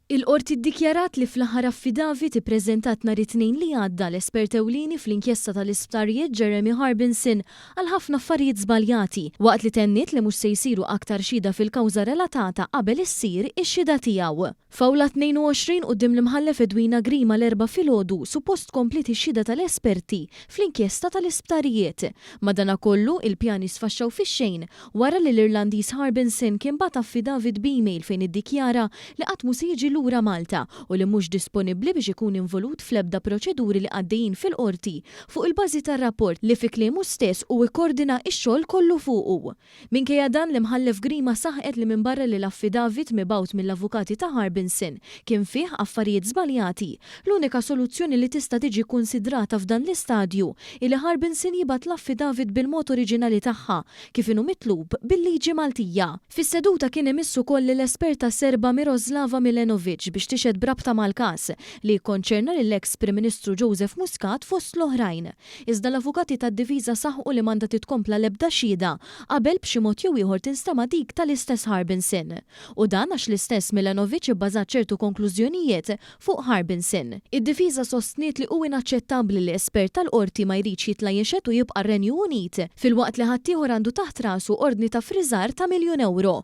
Il-Qorti ddikjarat li fl-aħħar affidavit ippreżentat nhar it-Tnejn li għadda l-espert ewlieni fl-inkjesta tal-isptarijiet Jeremy Harbinson għal ħafna affarijiet żbaljati, waqt li tenniet li mhux se jsiru aktar xhieda fil-kawża relatata qabel issir ix-xhieda tiegħu. F'Awla 22 quddiem l-Imħallef Edwina Grima l-Erbgħa filgħodu suppost kompliet ix-xhieda tal-esperti fl-inkjesta tal-isptarijiet. Madanakollu, il-pjani sfaxxaw fix-xejn wara li l-Irlandiż Harbinson kien bagħat affidavit b'email fejn iddikjara li qatt mhu se jiġi lura Malta u li mhux disponibbli biex ikun involut fl-ebda proċeduri li għaddejjin fil-Qorti fuq il-bażi tar-rapport li fi kliemu stess hu ikkordina x-xogħol kollu fuqu. Minkejja dan, l-Imħallef Grima saħqet li minbarra li l-affidavit mibgħut mill-avukati ta' Harbinson kien fih affarijiet żbaljati, l-unika soluzzjoni li tista' tiġi kkunsidrata f'dan l-istadju hi li Harbinson jibgħat l-affidavit bil-mod oriġinali tagħha kif inhu mitlub bil-liġi Maltija. Fis-seduta kien imiss ukoll lill-esperta Serba Miroslava Milenovic biex tixhed b'rabta mal-każ li jikkonċerna lill-eks Prim Ministru Joseph Muscat fost l-oħrajn. Iżda l-avukati tad-difiża saħqu li m'għandha titkompla l-ebda xhieda qabel b'xi mod jew ieħor tinstema' dik tal-istess Harbinson. U dan għax l-istess Milenovic ibbażat ċertu konklużjonijiet fuq Harbinson. Id-difiża sostniet li hu inaċċettabbli li espert tal-Qorti ma jridx jitla' jixhed u jibqa' r-Renju Unit filwaqt li ħaddieħor għandu taħt rasu ordni ta' friżar ta' miljun ewro.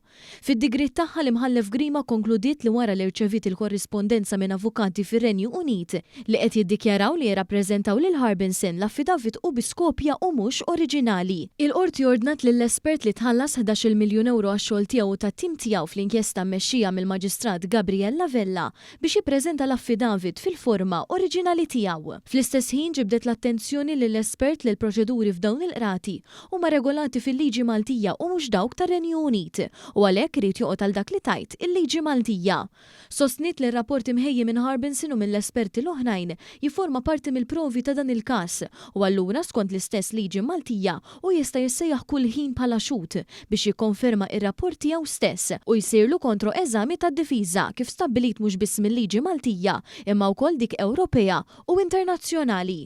Fid-digriet tagħha l-Imħallef Grima kkonkludiet li wara li rċeviet il-korrispondenza minn avukati fir-Renju Unit li qed jiddikjaraw li jirrappreżentaw lil Harbinson l-affidavit hu biss kopja u mhux oriġinali. Il-Qorti ordnat lill-espert li tħallas 11-il miljun ewro għax-xogħol tiegħu u tat-tim tiegħu fl-inkjesta mmexxija mill-Maġistrat Gabriella Vella biex jippreżenta l-affidavit fil-forma oriġinali tiegħu. Fl-istess ħin ġibdet l-attenzjoni lill-espert li l-proċeduri f'dawn il-qrati huma regolati fil-liġi Maltija u mhux dawk tar-Renju Unit u għalhekk irid joqgħod għal dak li tgħid il-liġi Maltija. Sostniet li r-rapport imħejji minn Harbinson u mill-esperti l-oħrajn jifforma parti mill-provi ta' dan il-każ u allura skont l-istess liġi Maltija hu jista' jissejjaħ kull ħin bħala xhud biex jikkonferma ir-rapport tiegħu stess u jsirlu kontro-eżami tad-difiża kif stabbilit mhux biss mil-liġi Maltija imma wkoll dik Ewropea u internazzjonali.